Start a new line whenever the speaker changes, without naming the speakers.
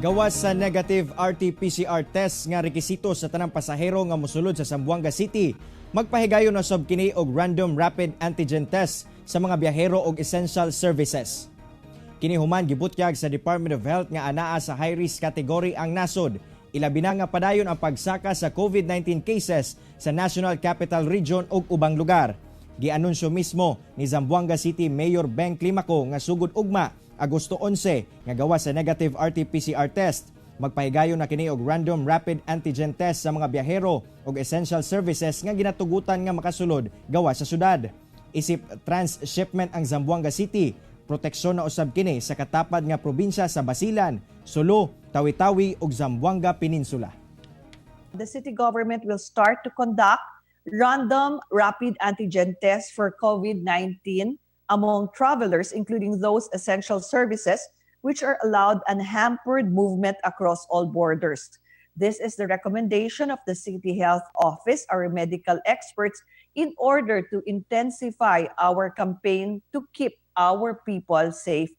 Gawas sa negative RT-PCR test nga rekisito sa tanang pasahero nga mosulod sa Zamboanga City, magpahigayon na sab kini og random rapid antigen test sa mga biyahero og essential services. Kini human gibutyag sa Department of Health nga anaa sa high risk category ang nasod. Ilabi na nga padayon ang pagsaka sa COVID-19 cases sa National Capital Region ug ubang lugar. Gianunsyo mismo ni Zamboanga City Mayor Beng Climaco nga sugod ugma, Agosto 11, nga gawas sa negative RT-PCR test, magpahigayon na kini og random rapid antigen test sa mga biyahero ug essential services nga ginatugutan nga makasulod gawas sa syudad. Isip transshipment ang Zamboanga City, proteksyon na usab kini sa katapad nga probinsya sa Basilan, Sulu, Tawi-Tawi ug Zamboanga Peninsula.
The city government will start to conduct random rapid antigen tests for COVID-19 among travelers, including those essential services which are allowed unhampered movement across all borders. This is the recommendation of the City Health Office, our medical experts, in order to intensify our campaign to keep our people safe.